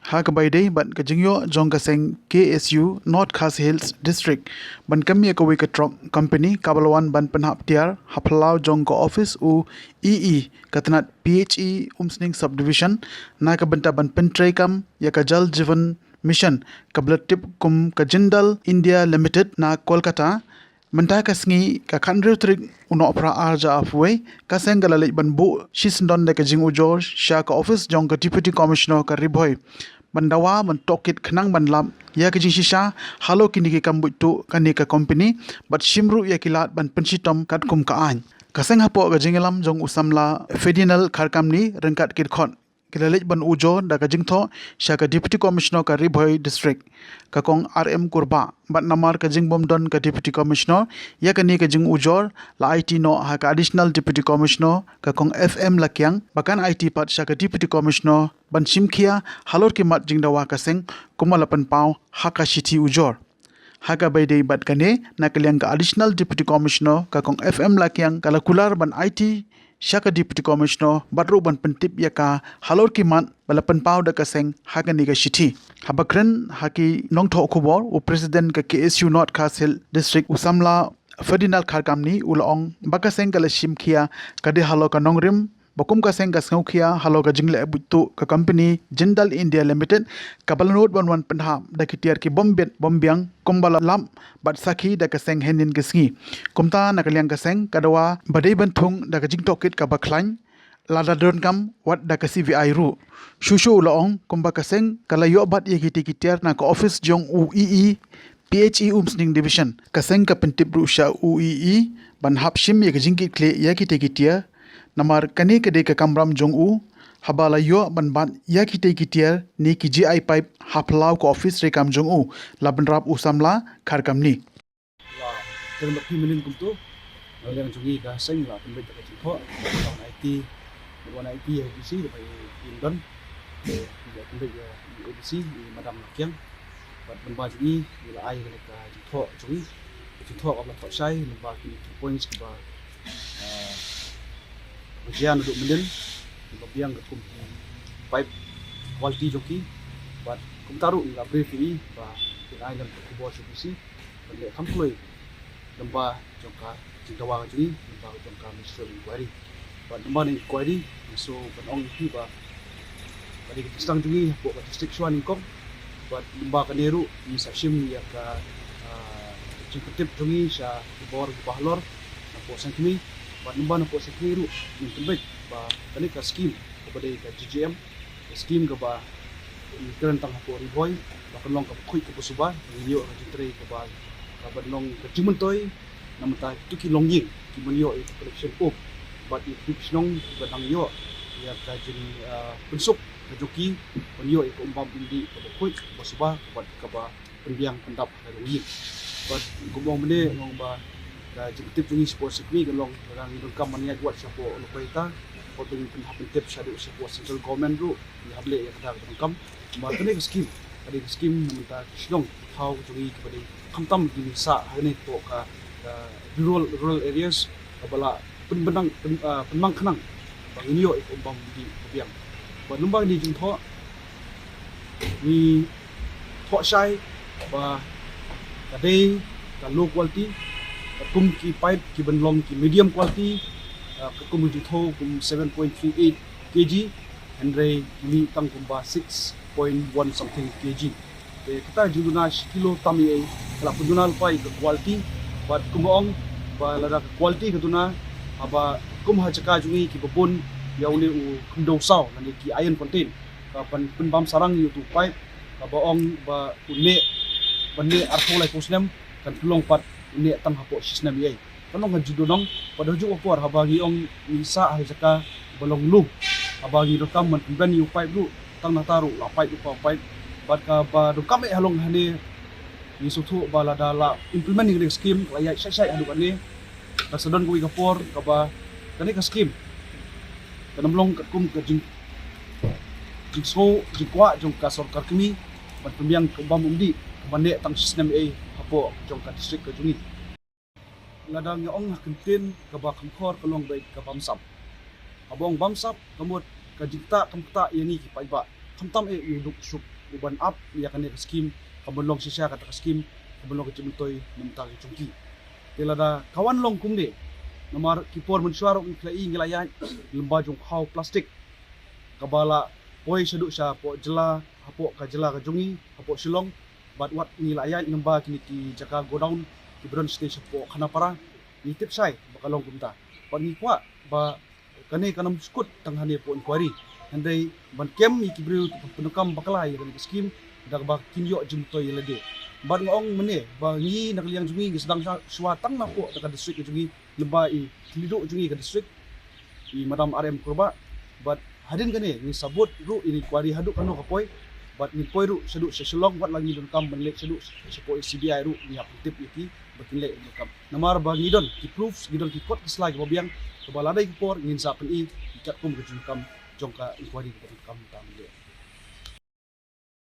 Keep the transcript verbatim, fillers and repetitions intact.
Ha kaba ïadei bad ka jingïoh jong ka seng K S U North Khasi Hills District ban kam ïa kawei ka truck company kaba la wan ban pynhap tiar ha phyllaw jong ka office u E E ka tnat P H E Umsning Subdivision na ka bynta ban pyntreikam ïa ka Jal Jeevan Mission kaba la tip kum ka Jindal India Limited na Kolkata. Mynta ka sngi ka khathynriew tarik u Nohprah arhajar arphew wei, ka seng ka la leit ban buh shisyndon da ka jingujor sha ka office jong ka Deputy Commissioner ka Ri Bhoi ban dawa ban tohkit khnang ban lap ïa ka jingshisha halor kine ki kam buit tuh kane ka company bad shim ruh ïa ki lad ban pynshitom katkum ka aiñ. Ka seng hapoh ka jingïalam jong u samla Ferdinand Kharkamni ryngkat ki dkhot ki la leit ban ujor da ka jingthoh sha ka Deputy Commissioner ka Ri Bhoi District, ka Kong R M Kurbah, bad namar ka jingbym don ka Deputy Commissioner, ïa kane ka jingujor la aiti noh ha ka Additional Deputy Commissioner ka Kong F M Lakiang, ba kan aiti pat sha ka Deputy Commissioner ban shim khia halor ki mat jingdawa ka seng kumba la pynpaw ha ka shithi ujor. Ha kaba ïadei bad kane, na ka liang ka Additional Deputy Commissioner ka Kong F M Lakiang ka la kular ban aiti sha ka Deputy Commissioner bad ruh ban pyntip ïa ka halor ki mat ba la pynpaw da ka seng ha kane ka shithi. Haba kren ha ki nongthoh khubor u President ka K S U North Khasi Hills District u samla Ferdinand Kharkamni u la ong ba ka seng ka la shim khia ka dei halor ka nongrim ba kum ka seng ka sngewkhia halor ka jingleh buit tuh ka company Jindal India Limited kaba la nud ban wan pynhap da ki tiar ki bym bit bym biang kumba la lap bad sakhi da ka seng hynnin ka sngi. Kumta na ka liang ka seng ka dawa ba dei ban thung da ka jingtohkit kaba khlaiñ lada donkam wat da ka C B I ruh. Shuh shuh u la ong kumba ka seng ka la ïoh bat ïa kitei ki tiar na ka office jong u E E P H E Umsning Division. Ka seng ka pyntip ruh sha u E E ban hap shim ïa ka jingkitkhlieh ïa kitei ki tiar. Namar kane ka dei ka kamram jong u, haba la ïoh ban bat ïa kitei ki tiar ne ki G I pipe ha phyllaw ka office treikam jong u, la bynrap u samla Kharkamni. La kren bad phi mynnin kumto, na liang jong ngi ka seng la pynbeit da ka jingthoh, wan aiti, wan aiti ïa u D C, da phi don, ïa pynbeit ïa u D C, i Madam Lakiang. Bad mynba jong ngi, ngi la ai kane ka jingthoh jong ngi. Jingthoh kaba la thoh shai, mynba kine ki points kiba, ah, ba jia naduh mynnin, kiba biang katkum ki pipe quality jong ki. Bad kumta ruh ngi la brief ïa i ba kin ai lem ka khubor sha u D C ban leh kham kloi lyngba jong ka jingdawa ka jong ngi, lyngba jong ka Ministerial Inquiry. Bad lyngba na inquiry, ngi shu ban ong ïa phi ba ka dei ka jingsdang jong ngi hapoh ka district shuwa nyngkong. Bad lyngba kane ruh ngi sa shim ïa ka, ah, jingpyntip jong ngi sha ki bor kiba halor napoh seng kmie. Bad lyngba napoh seng kmie ruh ngin pynbeit ba kane ka skim kaba dei ka G G M, ka skim kaba ngi kren tang hapoh Ri Bhoi, ba kan long kaba khuid kaba suba, ba ngin ïoh ka jingtrei kaba, kaba long ka jingmyntoi na bynta kito ki longïing kiban ïoh ïa ka connection pump. Bad ïa kito ki shnong kiba dang ïoh ïa ka jing, ah, pynsuk ka jong ki ban ïoh ïa ka um bam um dih kaba khuid kaba suba, bad kaba pynbiang pyndap ha ka ïing. Bad kumba ong mynne, nga ong ba ka jingtip jong ngi shapoh seng kmie kan long lada ngi donkam ban ïaid wat shapoh Lokaita, bad ban pynhap pyntip shaduh shapoh central government ruh, ngi hap leh ïa kata kaba donkam. Namar kane ka skim ka dei ka skim na bynta ki shnong ki thaw jong ngi kiba dei khamtam ki ngi sah ha kane hapoh ka, ka rural, rural areas, kaba la pynbynang, pyn, ah, pynmang khnang ba ngin ïoh ïa ka um bam um dih kaba biang. Bad lyngba kane ka jingthoh ngi thoh shai ba ka dei ka low quality, katkum ki pipe kiban long ki medium quality, ah, katkum ka jingthew kum seven point three eight K G, hynrei ki mih tang kumba six point one something K G. Te kata jingduna shi kilo tam ei ei, ka la pynduna lypa ïa ka quality. Bad kumba ong ba lada ka quality ka duna, haba kum ha jaka jong ngi kiba bun ïa une u khyndew saw lane ki iron content, ka ban pynbam sarang ïa utu u pipe, kaba ong ba u neh, ban neh arphew laiphew snem, kan pynlong pat u neh tang hapoh shi snem ei ei. Kan long ka jingdonong, bad ha kajuh ka por haba ngi ong ngi sah ha ka jaka ba long lum, haba ngi donkam ban pynben ïa u pipe ruh, tang nangta ruh la pipe ruh pa pipe. Bad kaba donkam eh ha long hangne, ngi sngewthuh ba lada la implement ïa kane ka skim, la ïaid shait shait haduh katne, kan sa don kawei ka por kaba kane ka skim kan ym long katkum ka jing, jingsngew jingkwah jong ka sorkar kmie ban pynbiang ka um bam um dih kaba neh tang shi snem ei ei hapoh jong ka district ka jong ngi. Lada nga ong ha ka ktien kaba kham khor ka long ba ka bamsap. Haba ong bamsap ka mut ka jingktah kam ktah ïa ngi ki paidbah, khamtam eh ïa u duk suk u ban ap ïa kane ka skim, ka ban long shisha kata ka skim, ka ban long ka jingmyntoi na ka bynta ka jong ki. Te lada ka wan long kumne, namar ki por mynshuwa ruh ngi la i ngi la ïaid lyngba jong u khaw plastik kaba la poi shaduh shapoh jylla, hapoh ka jylla ka jong ngi, hapoh Shillong, bad wat ngi la ïaid lyngba kine ki jaka godown kiba don shatei shapoh Khanapara, ngi tip shai ba ka long kumta. Bad ngi kwah ba kane kan ym sngewthuh tang hangne hapoh inquiry, hynrei ban kem ïa ki briew kiba pyndonkam bakla ïa kane ka skim da kaba kin ïoh jingmyntoi ïa lade. Bad nga ong mynne ba ngi na ka liang jong ngi ngi sdang shuwa tang napoh da ka district ka jong ngi, lyngba i khlieh duh jong ngi ka district, i Madam R M Kurbah. Bad hadien kane ngin sa bud ruh ïa inquiry haduh kano ka poi, bad ngin poi ruh shaduh sha Shillong, wat la ngi donkam ban leit shaduh shapoh C B I ruh, ngi hap pyntip ïa ki ba kin leit donkam. Namar ba ngi don ki proofs, ngi don ki kot ki sla kiba biang, kaba lada ki por ngin sa pyni ïa katkum ka jingkam jong ka inquiry kaba donkam mynta mynne.